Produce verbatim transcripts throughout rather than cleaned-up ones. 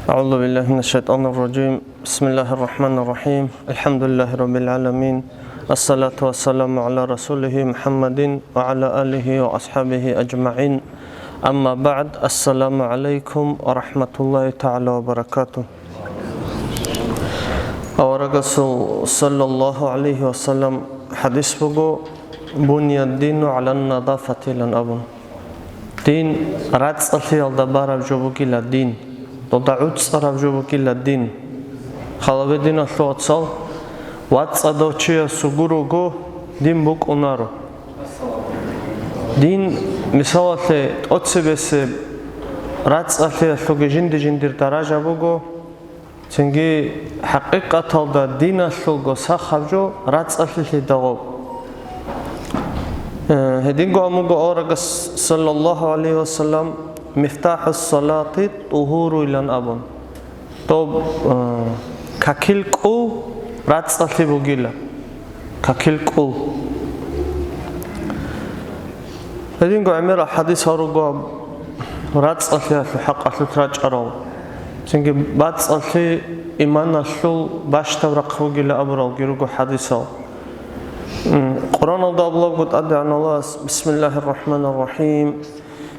أعوذ بالله من الشيطان الرجيم. بسم الله الرحمن الرحيم. الحمد لله رب العالمين. الصلاة والسلام على رسوله محمد وعلى آله وأصحابه أجمعين. أما بعد. السلام عليكم ورحمة الله تعالى وبركاته. Аварагасул саллаллагьу гӀалайгьи ва саллам хӀадис буго: «Бунияд-дину гӀалан-надафати», – илан абун. Дин рацӀцӀалъиялда бараб жо бугила дин, дода гӀуцӀараб жо бугила дин. Халабе диналъул вацал, вацӀцӀадав чиясул гурого дин букӀунаро. Дин, мисалалъе, тӀоцебесеб рацӀцӀалъиялъулги жинди-жиндир даража буго. Цинги хӀакъикъаталда диналъулго сахаб жо рацӀцӀалъилъидал гъоб. Э, гьединго амуго аварагас, саллаллагьу гӀалайгьи ва саллам, «Мифтахьус-салати тӀугьуру», – илан абун. Доб, э, какил кӀул рацӀцӀалъи бугила. Какил кӀул. Гьединго гӀемерал хӀадисал руго рацӀцӀалъиялъул хӀакъалъулъ рачӀарал. Цинги бацӀцӀалъи иманалъул бащдаб рахъ бугила абуралги руго хӀадисал. М, Къуръаналда абулебго ТӀадегӀанав Аллагьас: «Бисмиллагьир рахӀманир рахӀим.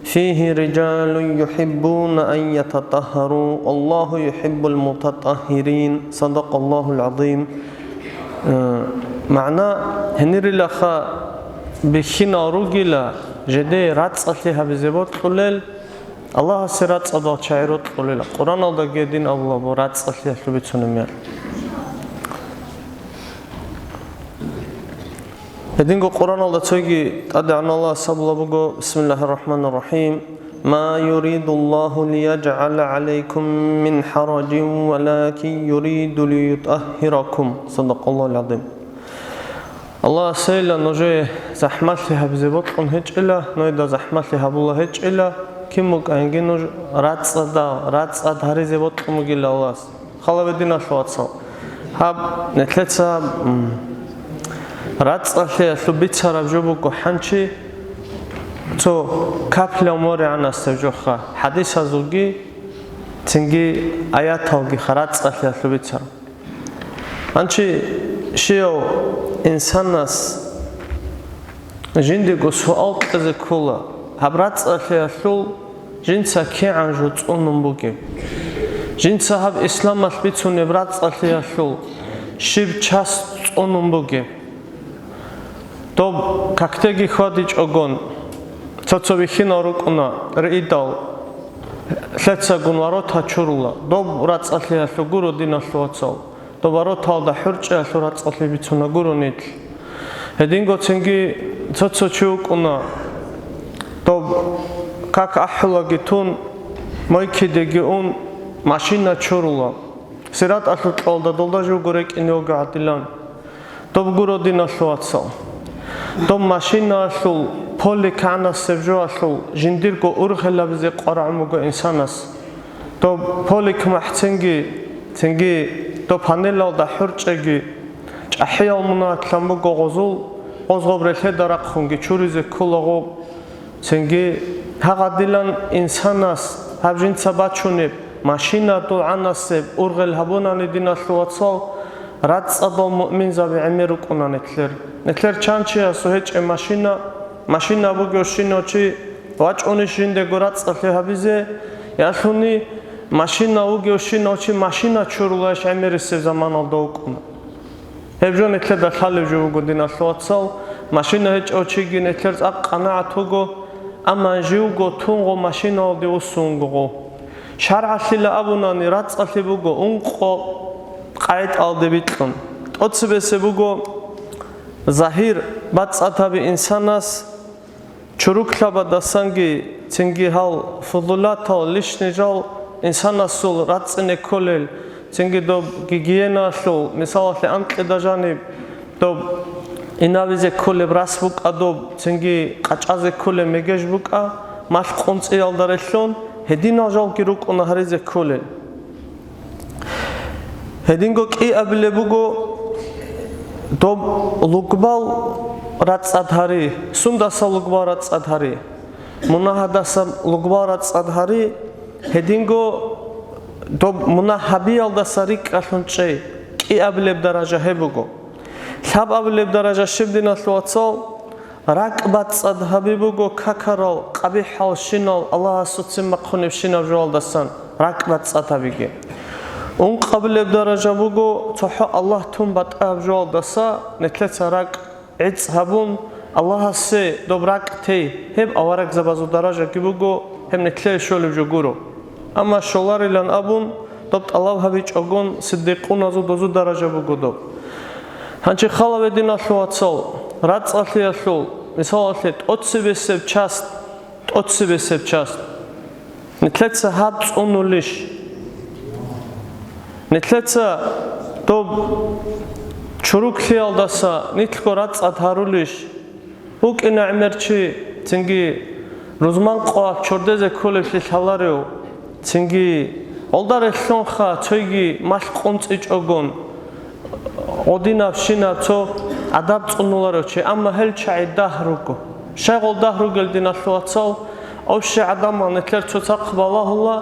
Фигьи рижалун юхӀиббуна ан ятатӀагьгьару, валлагьу юхӀиббул мутатӀагьгьирин». Садакъаллагьул гӀазим. Э, магӀна: гьенирилаха бихьинал ругила жидее рацӀцӀалъи гьабизе бокьулел, Аллагьасе рацӀцӀадал чагӀи рокьулел. Къуръаналдаги гьедин абулеб буго рацӀцӀалъиялъул бицунеб мехалъ. Гьединго Къуръаналда цоги ТӀадегӀанав Аллагьас абулеб буго: «Бисмиллагьир рахӀманир рахӀим. Ма юридуллагьу лияжгӀала гӀалайкум мин хӀаражин, валакин юриду лиютӀагьгьиракум». Садакъаллагьул гӀазим. Аллагьасейила нужее захӀмалъи гьабизе бокьун гьечӀила, нужеда захӀмалъи гьабула гьечӀила, кин букӀанги нуж рацӀцӀадал, рацӀцӀад гьаризе бокьун бугила Аллагьас. Халабе диналъул вацал. Гьаб, нилъеца, м, рацӀцӀалъиялъул бицараб жо буго хӀанчи, цо капляв моригӀанасеб жоха, хӀадисазулги, цинги аяталгиха рацӀцӀалъиялъул бицараб. Гьанчи щияв инсанас жиндего суал кьезе ккола, гьаб рацӀцӀалъиялъул жинца кигӀан жо цӀунун бугеб? Жинца гьаб исламалъ бицунеб рацӀцӀалъиялъул щиб час цӀунун бугеб? Доб какдеги хьвадичӀогон, цо-цо бихьинал рукӀуна риидал, лъецагун ворота чурула, доб рацӀцӀалъиялъул гуро, диналъул вацал. Доб вороталда хӀурчӀиялъул рацӀцӀалъи бицуна гуро нилъ. Гьединго цинги цо-цо чи вукӀуна, доб как ахӀулаги тун, мойкидеги ун, машина чурула. Сираталъул кьолда долда живго рекӀине вуго гӀадилан. Доб гуро, диналъул вацал. Доб машинаялъул полик гӀанасеб жоялъул жиндирго ургъел гьабизе къварагӀун буго инсанас. Доб полик махӀцинги, цинги доб панелалда хӀурчӀеги, чӀахӀиял мунагьатлъан буго гъозул, гъоз гъоб релъеда рахъунги чуризе ккола гъоб. Цинги гьагъадилан инсанас гьаб жинца бачунеб машинадул гӀанасеб ургъел гьабунани, диналъул вацал, рацӀцӀадал муъминзаби гӀемер рукӀуна нилъер. Нилъер чан чиясул гьечӀеб машина, машина бугевщинав чи вачӀунищ жиндего рацӀцӀалъи гьабизе, ялъуни машина вугевщинав чи машина чурулаеш гӀемерисеб заманалда вукӀуна. Гьеб жо нилъеда лъалеб жо буго, диналъул вацал, машина гьечӀев чиги нилъер цӀакъ къанагӀат вуго, амма живго тунго машиналде вуссун вуго. ШаргӀалъила абунани, рацӀцӀалъи буго ункъо къагӀидаялде бикьун. ТӀоцебесеб буго загьир бацӀцӀад гьаби инсанас, чуруклъабадасанги, цинги гьал фудулатал, лишний жал инсанасул рацӀцӀине кколел, цинги доб гигиеналъул, мисалалъе, анкьида жаниб доб инабизе кколеб рас букӀа доб, цинги къачӀазе кколеб мегеж букӀа, малъ къунцӀиялда релълъун, гьединал жалги рукӀуна гьаризе кколел. Гьединго кӀиабилеб буго доб лугбал рацӀцӀад гьари, сундаса лугбал рацӀцӀад гьари, мунагьадаса лугбал рацӀцӀад гьари, гьединго Доб мунагь гьабиялдаса рикӀкӀалъун чӀей, кӀиабилеб даража гьеб буго. Лъабабилеб даража щиб, диналъул вацал? РакӀ бацӀцӀад гьаби буго какарал, къабихӀал щинал, Аллагьасул ццин бахъунебщинаб жоялдасан ракӀ бацӀцӀад гьабиги. Ункъабилеб даража буго цохӀо Аллагь тун батӀаяб жоялдаса нилъеца ракӀ гӀицӀ гьабун, Аллагьасе доб ракӀ тей, гьеб аварагзабазул даражаги буго, гьеб нилъее щолеб жо гуро. Амма щоларилан абун, доб тӀалаб гьабичӀогон, сиддикъуназул дозу даража буго доб. Гьанчи халаве, диналъул вацал, рацӀцӀалъиялъул, мисалалъе, тӀоцебесеб част, тӀоцебесеб част. Нилъеца гьаб цӀунулищ? Нилъеца доб чуруклъиялдаса нилъго рацӀцӀад гьарулищ? ВукӀина гӀемер чи, цинги рузман къо чордезе кколеблъи лъаларев, цинги гъолда релълъунха цойги малъ къунцӀичӀогон, гъодинабщинаб цо гӀадаб цӀунуларев чи, амма гьел чагӀи дагь руго. Щай гъол дагь ругел, диналъул вацал? Общий гӀадамал нилъер цоцахъ балагьула,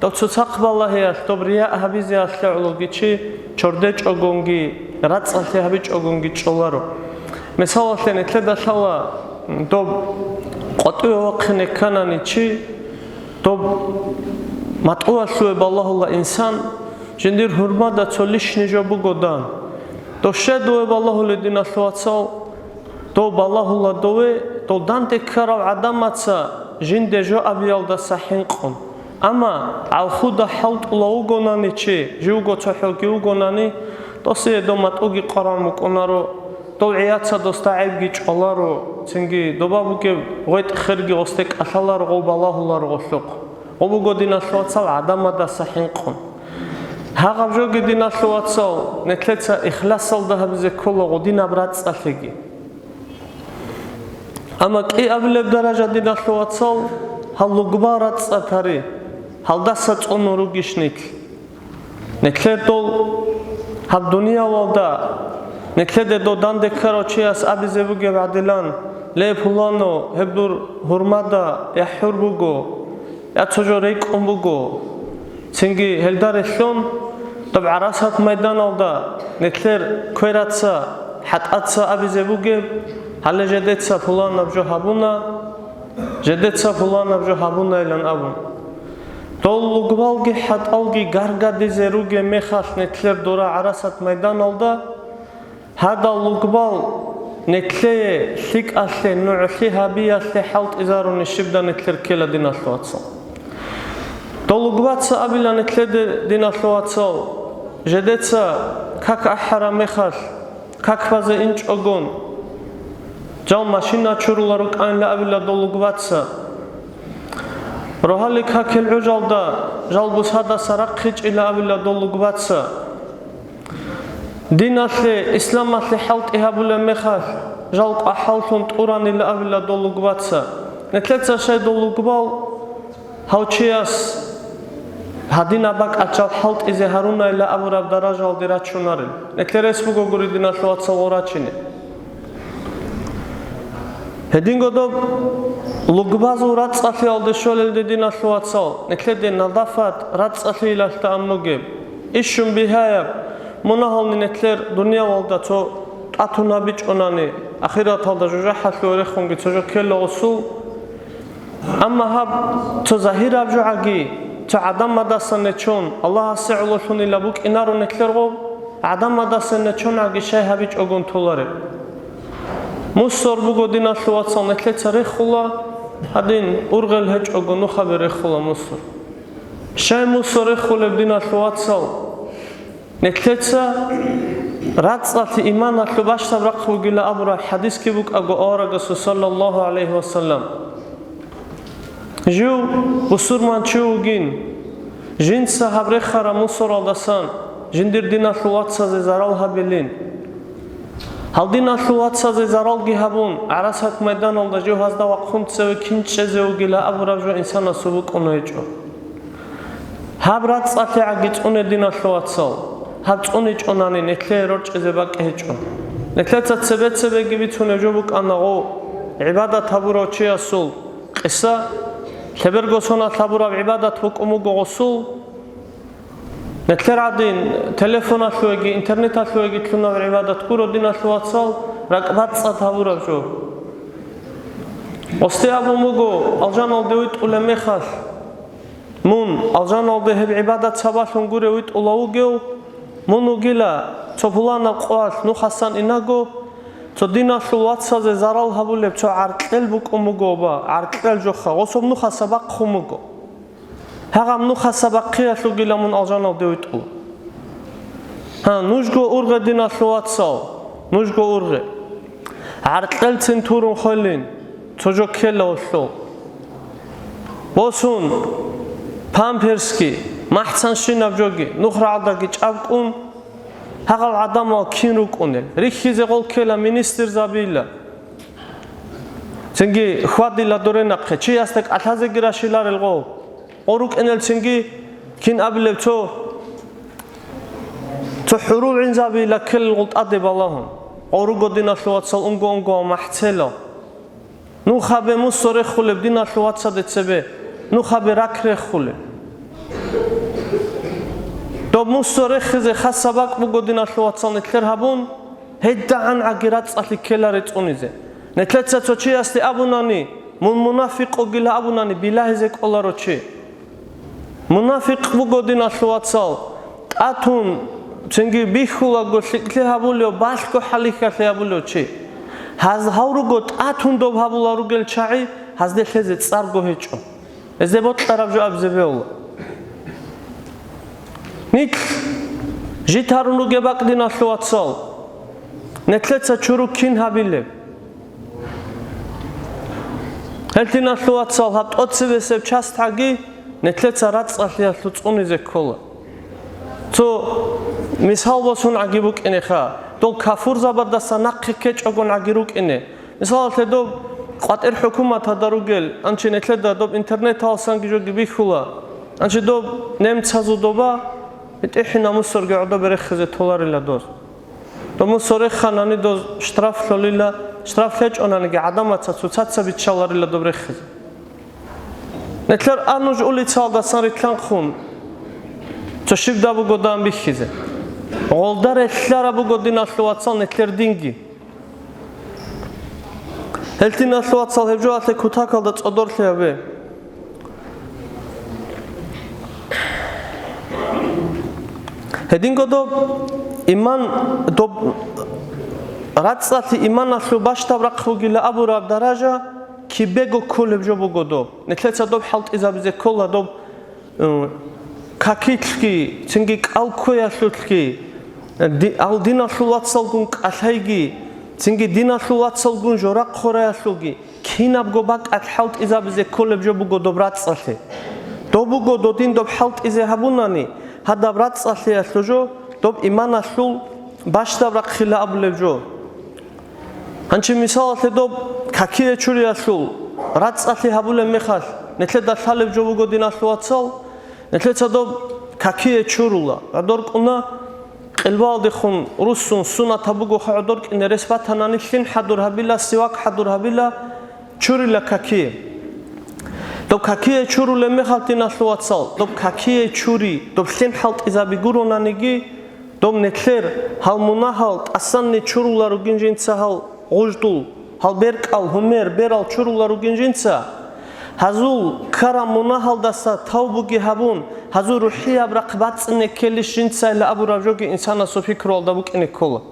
дов цоцахъ балагьиялъ, доб рияъ гьабизеялъ гӀологи чи чордечӀогонги, рацӀцӀалъи гьабичӀогонги чӀоларо. Мисалалъе, нилъеда лъала, доб къватӀиве вахъине кканани чи, доб матӀуялъуве балагьула инсан, жиндир гьурмада цо лишни жо буго дан. Дов щай дове балагьулеб, диналъул вацал? Дов балагьула дове, дов данде ккарав гӀадамаца жинде жо абиялдаса хӀинкъун. Амма гӀалхуда хӀалтӀула вугонани чи, живго цохӀоги вугонани, досие дов матӀуги къваран букӀунаро, дов гӀияца досда гӀебги чӀваларо, цинги доба бугеб гъветӀ-херги гъосде кӀалъаларо, гъов балагьуларо гъолъухъ. Гъо буго, диналъул вацал, гӀадамадаса хӀинкъун. Гьагъаб жоги, диналъул вацал, нилъеца ихласалда гьабизе ккола гъодинаб рацӀцӀалъиги. Амма кӀиабилеб даража, диналъул вацал, гьал лугба рацӀцӀад гьари, гьалдаса цӀунун ругищ нилъ? Нилъер дол гьаб дуниялалда нилъеде дов данде ккарав чияс абизе бугеб гӀадилан: «Ле, пуланав, гьеб дур гьурмада яхӀур буго, я цо жо рекӀун буго». Цинги гьелда релълъун, доб ГӀарасат майданалда нилъер квераца, хӀатӀаца абизе бугеб: «Гьале жедеца пуланаб жо гьабуна, жедеца пуланаб жо гьабуна», — илан абун. Дол лугбалги хӀатӀалги гаргадизе ругеб мехалъ нилъер дора ГӀарасат майданалда, гьадал лугбал нилъее лъикӀалъе, нугӀлъи гьабиялъе хӀалтӀизаруни щибда нилъер ккела, диналъул вацал. Дол лугбаца абила нилъеде, диналъул вацал, жедеца как ахӀараб мехалъ, как базе инчӀогон, жал машина чурула рукӀанила абила дол лугбаца. Рогьалил какил гӀужалда жал бусадаса рахъичӀила абила дол лугбаца. Диналъе, исламалъе хӀалтӀи гьабулеб мехалъ, жал кӀвахӀаллъун тӀуранила абила дол лугбаца. Нилъеца щай дол лугбал гьав чияс гьадинаб бакӀалъ жал хӀалтӀизе гьарунайилан абураб даражалде рачунарел? Нилъер рес буго гури, диналъул вацал, гъо рачине. Гьединго доб лугбазул рацӀцӀалъиялде щолелде, диналъул вацал, нилъеде надафат рацӀцӀалъиялда ан бугеб. Ишшун бигьаяб мунагьални нилъер дуниялалда цо тӀатун гьабичӀонани, ахираталда жужахӀалъув рехунги цо жо ккела гъосул. Амма гьаб цо загьираб жогӀаги, цо гӀадамадасан нечон, Аллагьасе гӀололъунила букӀинаро нилъер гъоб, гӀадамадасан нечон гӀаги щай гьабичӀогун толареб? Мусор буго, диналъул вацал, нилъеца рехула, гьадин ургъел гьечӀого нухаби рехула мусор. Щай мусор рехулеб, диналъул вацал? Нилъеца рацӀцӀалъи иманалъул бащдаб рахъ бугила абураб хӀадисги букӀаго аварагасул, саллаллагьу гӀалайгьи ва саллам. Жив бусурман чи вугин, жинца гьаб рехараб мусоралдасан жиндир диналъул вацазе зарал гьабилин. Гьал диналъул вацазе заралги гьабун, ГӀарасат майданалда жив гьазда вахъун цеве кин чӀезе вугила абураб жо инсанасул букӀун гьечӀо. Гьаб рацӀцӀалъи гӀаги цӀуне, диналъул вацал, гьаб цӀуничӀонани нилъее рорчӀизе бакӀ гьечӀо. Нилъеца цебе-цебеги бицунеб жо букӀана гъо гӀибадат гьабурав чиясул къиса, лъеберго соналъ гьабураб гӀибадат букӀун буго гъосул, Нилъер гӀадин, телефоналъувеги интернеталъувеги лъунав гӀибадат гуро, диналъул вацал, ракӀбацӀцӀад гьабураб жо. Гъосде абун буго, алжаналде витӀулеб мехалъ, мун алжаналде гьеб гӀибадат сабаблъун гурев витӀулев вугев, мун вугила, цо пуланаб къоялъ нухасан инаго, цо диналъул вацазе зарал гьабулеб цо гӀаркьел букӀун буго, ва гӀаркьел жоха, гъособ нухаса бахъун буго. Гьагъаб нухаса бахъиялъугила мун алжаналде витӀула. Гьа, нужго ургъе, диналъул вацал, нужго ургъе. ГӀаркьелцин турун хвелин, цо жо ккела гьолъул. Босун, памперсги, махӀцанщинаб жоги, нух рагӀалдаги чӀабкӀун, гьагъал гӀадамал кин рукӀунел. Рихьизе гъол ккела министрзабийила. Цинги хьвадила доренахъе, чиясда кӀалъазеги рашиларел гъов. Гъо рукӀинелцинги кин абилеб цо, цо хӀурул гӀинзаби лаккелел гъултӀаде балагьун. Гъо руго, диналъул вацал, унго-унгоял махӀцелал. Нухабе мусо рехулеб, диналъул вацаде цебе, нухабе ракь рехулеб. Доб мусо рехизе хасаб бакӀ буго, диналъул вацал, нилъер гьабун, гьедагӀан гӀаги рацӀцӀалъи ккела рецӀунизе. Нилъеца цо чиясде абунани, мун мунафикъ вугила абунани, билагьизе кӀоларо чи. Мунафикъ буго, диналъул вацал, тӀатун, цинги бихьулаго лъикӀлъи гьабулев, балъго хӀалихьалъи гьабулев чи. Гьаз гьав руго тӀатун доб гьабулал ругел чагӀи, гьазде лъезе цӀарго гьечӀо. Гьезде бокьараб жо абизе бегьула. Нилъ жит гьарун ругеб бакӀ, диналъул вацал, нилъеца чуру кин гьабилеб? Гьел, диналъул вацал, гьаб тӀоцебесеб часть гӀаги нилъеца рацӀцӀалъиялъул цӀунизе ккола. Цо мисал босун гӀаги букӀинеха, дол кафурзабаздаса нахъе ккечӀогун гӀаги рукӀине. Мисалалъе, доб къватӀир хӀукуматалда ругел, анчи нилъеда доб интернеталсанги жоги бихьула, анчи доб немцазул доба, гьитӀихӀи намусарги гӀодобе рехизе толарила доз. Доб мусо реханани доз штраф лъолила, штраф лъечӀонаниги гӀадамаца цоцаца биччаларила доб рехизе. Нилъер а нуж улицалдасан рилълъанхъун, цо щибда буго дан бихьизе. Гъолда релълъараб буго, диналъул вацал, нилъер динги. Гьел, диналъул вацал, гьеб жоялъе кутакалда цӀодорлъи гьабе. Гьединго доб иман, доб рацӀцӀалъи иманалъул бащдаб рахъ бугила абураб даража кибего кколеб жо буго доб. Нилъеца доб хӀалтӀизабизе ккола доб, э, какилъги, цинги кӀал кквеялъулъги, ди-, ал диналъул вацалгун кӀалъайги, цинги диналъул вацалгун жора хъвараялъулги, кинабго бакӀалъ хӀалтӀизабизе кколеб жо буго доб рацӀцӀалъи. Доб буго додин доб хӀалтӀизе гьабунани, гьадаб рацӀцӀалъиялъул жо, доб иманалъул бащдаб рахъила абулеб жо. Гьанчи мисалалъе доб какие чуриялъул рацӀцӀалъи гьабулеб мехалъ, нилъеда лъалеб жо буго, диналъул вацал, нилъеца доб какие чурула, гӀодор кӀуна, къилбаалдехун руссун сунат гьабугоха гӀодор кӀине рес батанани лъим хӀадур гьабила, сивак хӀадур гьабила, чурила какие. Доб какие чурулеб мехалъ, диналъул вацал, доб какие чури, доб лъим хӀалтӀизаби гуронаниги, доб нилъер гьал мунагьал тӀасанни чурула ругин жинца гьал гъуждул, гьал беркӀал, гьумер, берал чурула ругин жинца, гьазул ккараб мунагьалдаса тавбуги гьабун, гьазул рухӀияб рахъ бацӀцӀине ккелищ жинцайила абураб жоги инсанасул пикруялда букӀине ккола.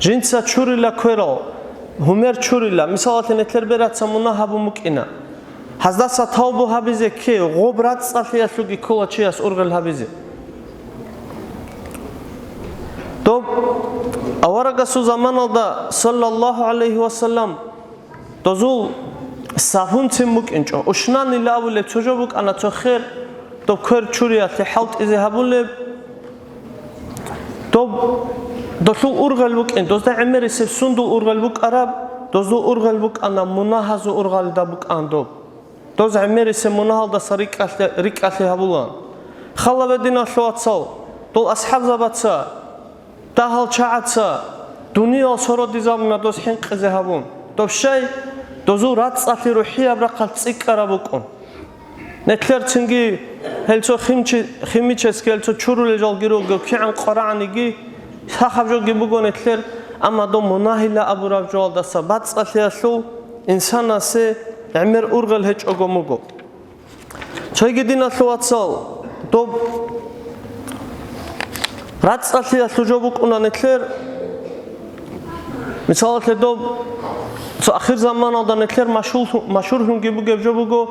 Жинца чурила кверал, гьумер чурила, мисалалъе, нилъер бераца мунагь гьабун букӀина. Гьаздаса тавбу гьабизе кке, гъоб рацӀцӀалъиялъулги ккола чияс ургъел гьабизе. Доб аварагасул заманалда, саллаллагьу гӀалайгьи ва саллам, дозул сабунцин букӀинчӀо, ушнанила абулеб цо жо букӀана цо хер, доб квер чуриялъе хӀалтӀизе гьабулеб, доб, долъул ургъел букӀин, дозда гӀемерисеб сундул ургъел букӀараб, дозул ургъел букӀана мунагьазул ургъалда букӀан доб. Доз гӀемерисеб мунагьалдаса рикӀкӀалъи, рикӀкӀалъи гьабулан. Халабе, диналъул вацал, дол асхӀабзабаца, дагьал чагӀаца, дуниял сородизабуна доз хӀинкъизе гьабун. Доб щай? Дозул рацӀцӀалъи рухӀияб рахъалъ цӀикӀкӀараб букӀун. Нилъер цинги Гьел цо химчи-, химический, гьел цо чурулел жалги руго, кигӀан къварагӀаниги, сахаб жоги буго нилъер, амма дов мунагьила абураб жоалдаса бацӀцӀалъиялъул инсанасе гӀемер ургъел гьечӀого муго. Цойги, диналъул вацал, доб рацӀцӀалъиялъул жо букӀуна нилъер. Мисалалъе, доб цо ахир заманалда нилъер машгьул-, машгьурлъунги бугеб жо буго,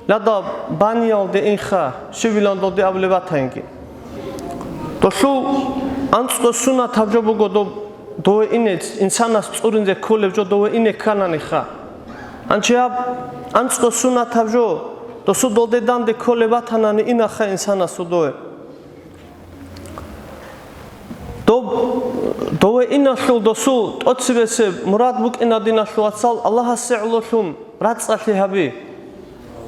ладаб баниялде инха, щибилан долде абулеб батанги. Долъул анцӀго сунатаб жо буго доб дове ине, инсанас цӀуринзе кколеб жо дове ине ккананиха. Гьанчи гьаб анцӀго сунатаб жо, досу долде данде кколеб батанани инаха инсанасул дове. Доб-, дове иналъул досул тӀоцебесеб мурад букӀина, диналъул вацал, Аллагьасе гӀололъун рацӀцӀалъи гьаби.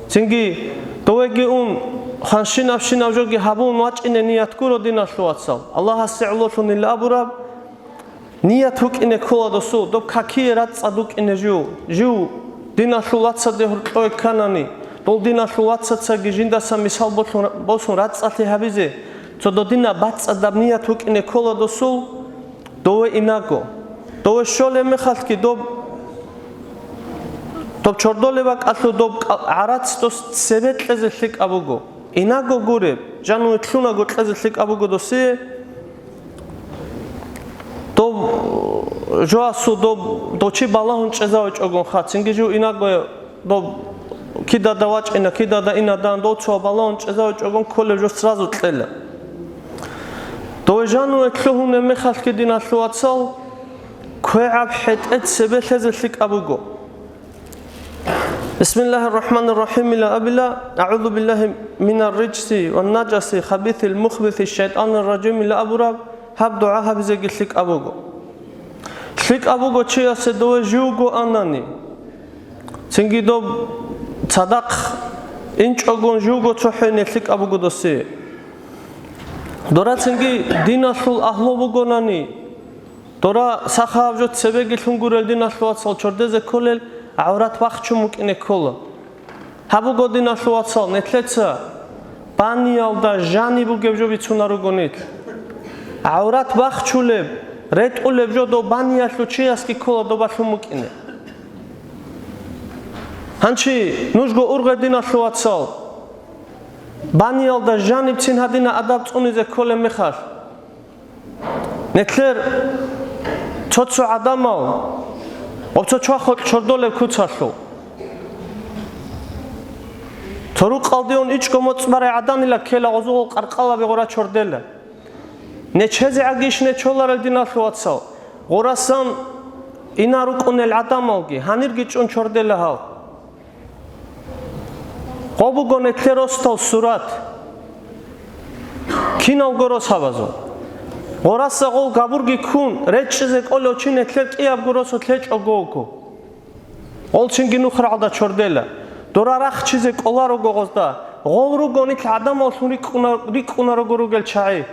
Цинги довеги ун, ханщинабщинаб жоги гьабун вачӀине ният гуро, диналъул вацал. Аллагьасе гӀололъунила абураб ният букӀине ккола досул, доб какие рацӀцӀад букӀине жив, жив диналъул вацаде гьоркьове кканани, дол диналъул вацацаги жиндаса мисал болъун-, босун рацӀцӀалъи гьабизе, цо додинаб бацӀцӀадаб ният букӀине ккола досул, дове инаго. Дове щолеб мехалъги доб, доб чордолеб бакӀалъул доб кӀа-, гӀарац дос цебе кьезе лъикӀаб буго. Инаго гуреб, жаниве лъунаго кьезе лъикӀаб буго досие. Доб жоасул доб дочи балагьун чӀезавичӀогонха, цинги жив инаго доб кидада вачӀина, кидада инадан дов цо балагьун чӀезавичӀогон кколеб жо сразу кьела. Дов жаниве лъугьунеб мехалъги, диналъул вацал, квегӀаб хӀетӀе цебе лъезе лъикӀаб буго. Бисмиллагьир рахӀманир рахӀим ила абила, АгӀузу биллагьи минар рижси ван нажаси хабисил мухбиси шайтӀанир ражим ила абураб гьаб дугӀа гьабизеги лъикӀаб буго. ЛъикӀаб буго чиясе дове живго анани, цинги доб цадахъ инчӀогон живго цохӀоне лъикӀаб буго досие. Дора цинги диналъул агьлу бугонани, дора сахаб жо цебеги лъун гурел, диналъул вацал, чордезе кколел гӀаврат бахчун букӀине ккола. Гьаб буго, диналъул вацал, нилъеца баниялда жаниб бугеб жо бицунаруго нилъ. ГӀаврат бахчулеб, ретӀулеб жо доб баниялъул чиясги ккола добалъун букӀине. Гьанчи нужго ургъе, диналъул вацал, баниялда жанибцин гьадина адаб цӀунизе кколеб мехалъ. Нилъер цо-цо гӀадамал ва цо чвахулъ чордолеб куцалъул. Цо рукъалде ун ичӀго моцӀ барай гӀаданила ккела, гъозул къаркъалаби гъура чордела. НечезегӀагищ нечоларел, диналъул вацал, гъурасан ина рукӀунел гӀадамалги, гьанирги чӀун чордела гьал. Гъо буго нилъер росдал сурат. Киналго росабазул. Гъураса гъол габурги ккун, речӀчӀизе кӀолев чи нилъер кӀиябго росулъ гьечӀого вуго. Гъол чинги нух рагӀалда чордела. Дора рахчизе кӀоларого гъозда. Гъол руго нилъ гӀадамаллъун рикӀкӀуна-, рикӀкӀунарого ругел чагӀи.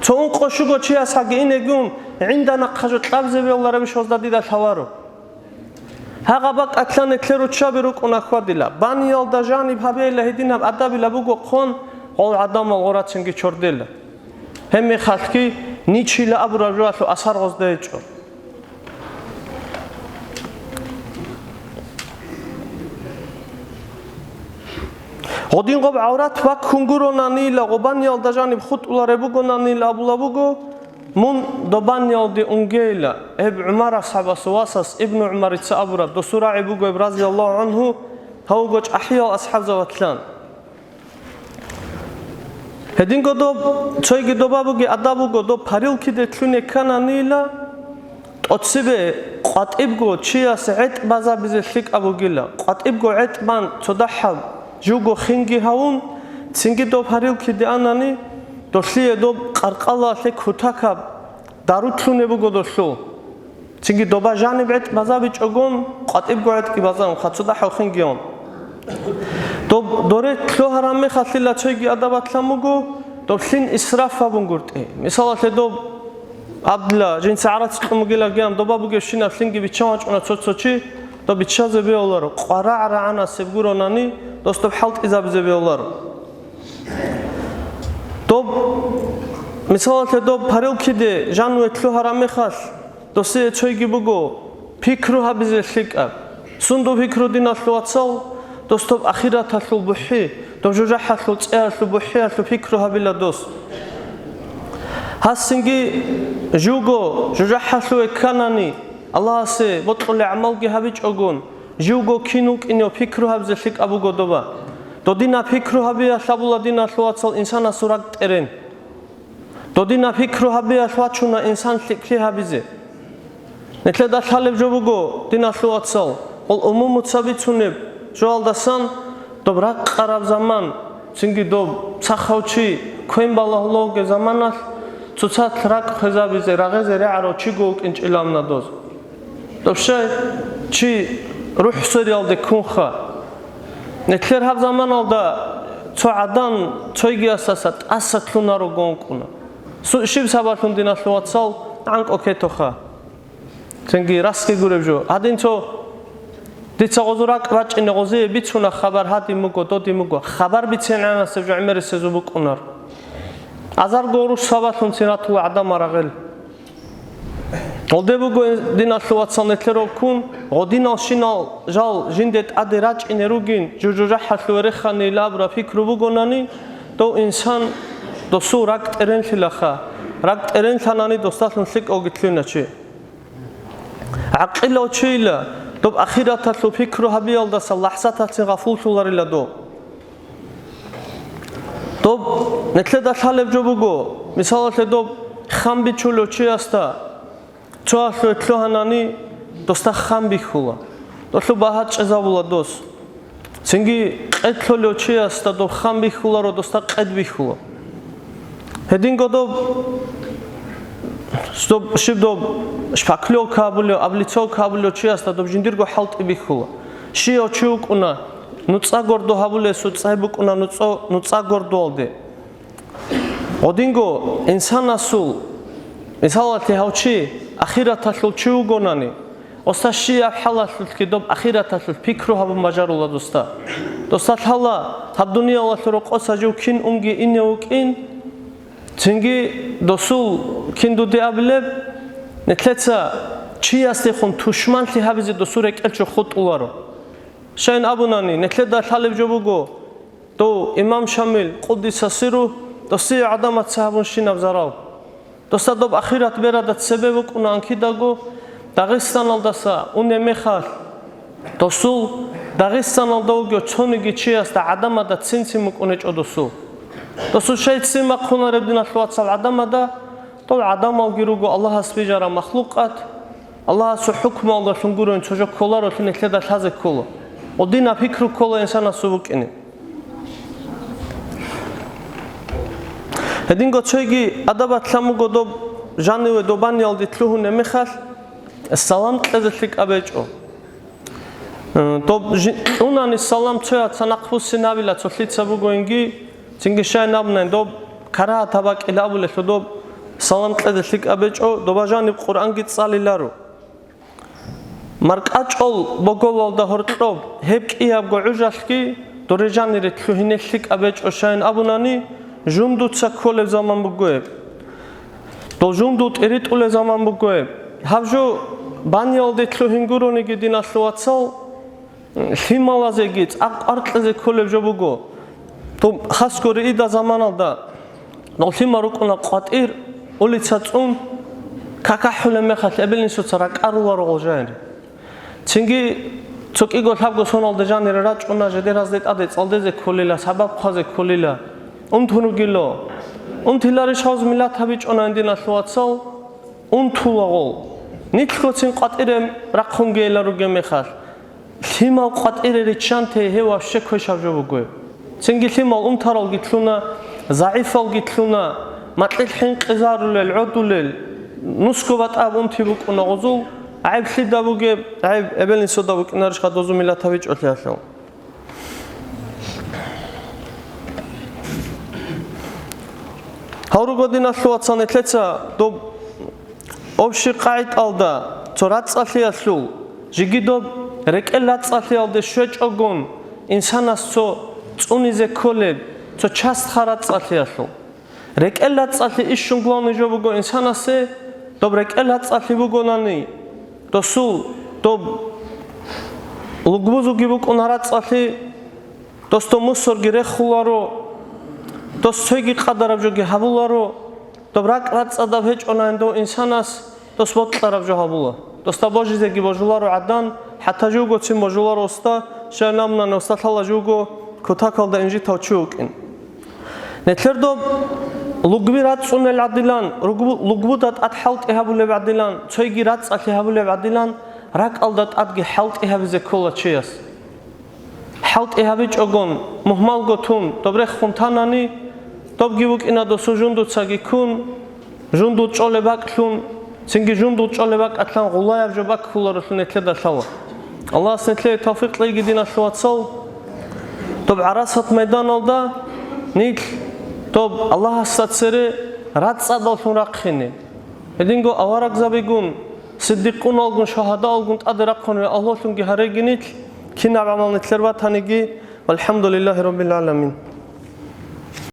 Цо ункъо-щуго чияс гьаги инегун, гӀинда нахъа жо кьабизе бегьуларебищ гъозда дида лъаларо. Гьагъа бакӀалъа нилъер руччаби рукӀуна хьвадила. Баниялда жаниб гьабейила гьединаб адабила буго хъон, гъол гӀадамал гъурацинги чордела. Гьебмехалъги ничила абураб жоялъул асар гъозда гьечӀо. Гъодин гъоб гӀаврат баккун гуронанила, гъоб баниялда жаниб хутӀулареб бугонанила абула буго, мун доб баниялде унгейила, гьеб ГӀумар асхӀабасул васас Ибну ГӀумарица абураб, досул рагӀи буго гьеб, разияллагьу гӀангьу, гьав вуго чӀахӀиял асхӀабзабатлъан. Гьединго доб, цойги доба буги адаб буго, доб парилкиде лъуне ккананила, тӀоцебе къватӀибго чияс гӀетӀ базабизе лъикӀаб бугила. КъватӀибго гӀетӀ бан цо дагьаб живго хинги гьавун, цинги доб парилкиде анани, долъие доб къаркъалалъе кутакаб дару лъуне буго долъул. Цинги доба жаниб гӀетӀ базабичӀогон, къватӀибго гӀетӀги базабун, хъацуда хӀалхинги гьавун. Доб доре лъугьараб мехалъила цойги адабатлъан буго, доб лъин исраф гьабун гуртӀи. Мисалалъе, доб абдла жинца гӀарац кьун бугила гиян, доба бугебщинаб лъинги биччан вачӀуна цо-цо чи, доб биччазе бегьуларо, къварагӀ рагӀанасеб гуронани, дос доб хӀалтӀизабизе бегьуларо. Доб, мисалалъе, доб парилкиде жаниве лъугьараб мехалъ, досие цойги буго пикру гьабизе лъикӀаб. Сундул пикру, диналъул вацал? Дос доб ахираталъул бухӀи, доб жужахӀалъул цӀеялъул бухӀиялъул пикру гьабила дос. Гьасинги живго жужахӀалъуве кканани, Аллагьасе бокьулеб гӀамалги гьабичӀогун, живго кин вукӀинев пикру гьабизе лъикӀаб буго доба. Додинаб пикру гьабиялъ абула, диналъул вацал, инсанасул ракӀ тӀерен. Додинаб пикру гьабиялъ вачуна инсан лъикӀлъи гьабизе. Нилъеда лъалеб жо буго, диналъул вацал, къул умумуца бицунеб жоялдасан, доб ракъараб заман, цинги доб сахав чи квен балагьулев вугеб заманалъ цоцалъ ракӀ хвезабизе, рагъезе регӀарав чиго вукӀинчӀила амма доз. Доб щай чи рухӀ свериялде ккунха. Нилъер гьаб заманалда цо гӀадан цойгиясаса тӀаса кьунарого вукӀуна. Су-, щиб сабаблъун, диналъул вацал, гӀанкӀ окетоха. Цинги расги гуреб жо. Гьадин цо дица гъозул ракӀ рачӀине гъозие бицуна хабар, гьадин буго, додин буго. Хабар бицен гӀанасеб жо гӀемерисезул букӀунар. Азарго гъурущ сабаблъунцин ратула гӀадамал рагъел. Гъолде буго, диналъул вацал, нилъер роккун, гъодиналщинал жал жинде тӀаде рачӀине ругин, жужужахӀалъуве реханила абураб пикру бугонани, дов инсан досул ракӀ тӀеренлъилаха, ракӀ тӀеренлъанани досдалъун лъикӀавги лъугьина чи. ГӀакъилав чийила, доб ахираталъул пикру гьабиялдаса лахӀзаталъцин гъафуллъуларила дов. Доб нилъеда лъалеб жо буго, мисалалъе, доб хам бичулев чиясда цоялъуве лъугьанани, досда хам бихьула, долъул багьа чӀезабула дос. Цинги къед лъолев чиясда доб хам бихьуларо, досда къед бихьула. Гьединго доб, доб, щиб доб шпаклёвка абулев, облицовка абулев чиясда доб жиндирго хӀалтӀи бихьула. Щияв чи вукӀуна, нуцӀа гордо гьабулесул цӀай букӀуна нуцӀо-, нуцӀа гордоялде. Гъодинго инсанасул, мисалалъе, гьав чи ахираталъул чи вугонани, оса щияб хӀалалъулъги доб ахираталъулъ пикру гьабун бажарула досда. Досда лъала гьаб дуниялалъул рокъоса жив кин унги ине вукӀин, цинги досул кин дуде абилеб, нилъеца чиясдехун тушманлъи гьабизе досул рекӀел чӀухӀ хутӀуларо. Щайин абунани, нилъеда лъалеб жо буго, дов имам Шамил, къуддиса сирругьу, досие гӀадамаца гьабунщинаб зарал. Досда доб ахират берада цебе букӀунаан кидаго, Дагъистаналдаса унеб мехалъ, досул Дагъистаналда вугев цониги чиясда гӀадамада цин-цин букӀунечӀо досул. Досул щай цин бахъунареб, диналъул вацал, гӀадамада? Дол гӀадамалги руго Аллагьас бижараб махлукъат, Аллагьасул хӀукмуялдалъун гурони цо жо кколаролъи нилъеда лъазе ккола. Гъодинаб пикру ккола инсанасул букӀине. Гьединго цойги адабалъ лъан буго доб жаниве доб баниялде лъугьунеб мехалъ, салам кьезе лъикӀаб гьечӀо. Э, доб жи-, кьунани салам цояца нахъбуссинабила цолъица бугоинги, цинги щайин абунани, доб карагьат гьаб бакӀилан абулелъул доб салам кьезе лъикӀаб гьечӀо, доба жаниб Къуръанги цӀалиларо. МаркӀачӀул боголалда гьоркьоб гьеб кӀиябго гӀужалъги доре жанире лъугьине лъикӀаб гьечӀо, щайин абунани, жундуца кколеб заман буго гьеб. Дол жундул тӀиритӀулеб заман буго гьеб. Гьаб жо баниялде лъугьин гурониги, диналъул вацал, лъималазеги цӀакъ къваркьизе кколеб жо буго. Доб хасго риида заманалда дол лъимал рукӀуна къватӀир, улица цӀун, какахӀулеб мехалъ эбел-инсуца ракӀаруларо гъол жанире. Цинги цо кӀиго лъабго соналда жанире рачӀуна, жидеразде тӀаде цӀалдезе кколила, сабаб хъвазе кколила. Унтун ругила. Унтиларищ гъоз миллат гьабичӀонаан, диналъул вацал? Унтула гъол. Нилъго цин къватӀире рахъунги эла ругеб мехалъ, лъимал къватӀире риччанте гьев вообще квешаб жо буго. Цинги лъимал унтаралги лъуна, загӀипалги лъуна, макьилъ хӀинкъизарулел, гӀодулел, нусго батӀа унти букӀуна гъозул, гӀайб лъида бугеб, гӀайб эбел-инсуда букӀинарищха дозу миллат гьабичӀолъиялъул. Гьав руго, диналъул вацал, нилъеца доб общий къагӀидалда цо рацӀцӀалъиялъул, жеги доб рекӀел рацӀцӀалъиялде щвечӀогун, инсанас цо цӀунизе кколеб, Цо частха рацӀцӀалъиялъул. РекӀел рацӀцӀалъи ищун главный жо буго инсанасе, доб рекӀел рацӀцӀалъи бугонани, досул, доб лугбузуги букӀун рацӀцӀалъи, дос доб мусорги рехуларо, дос цойги къадараб жоги гьабуларо, доб ракӀ рацӀцӀадаб гьечӀонани дов инсанас, дос бокьараб жо гьабула. Досда божизеги божуларо гӀадан, хӀатта живгоцин божуларо осда, щай намунани осда лъала живго кутакалда инжитав чи вукӀин. Нилъер доб лугби рацӀцӀунел гӀадилан, ругбу-, лугбуда тӀад хӀалтӀи гьабулеб гӀадилан, цойги рацӀцӀалъи гьабулеб гӀадилан, ракӀалда тӀадги хӀалтӀи гьабизе ккола чияс. ХӀалтӀи гьабичӀогон, мухьмалго тун, доб рехун танани, добги вукӀина досул жундуцаги ккун, жундул чӀолеб бакӀлъун, цинги жундул чӀолеб бакӀалъан гъулаяб жо баккуларолъун нилъеда лъала. Аллагьас нилъее тавфикъ лейги, диналъул вацал, доб гӀарасат майданалда нилъ доб Аллагьасда цере рацӀцӀадаллъун рахъине. Гьединго аварагзабигун, сиддикъуналгун, шагьадаалгун тӀаде рахъун агьлулъунги гьареги нилъ, кинаб гӀамал нилъер батаниги, валхӀамдулиллагьи раббил гӀаламин.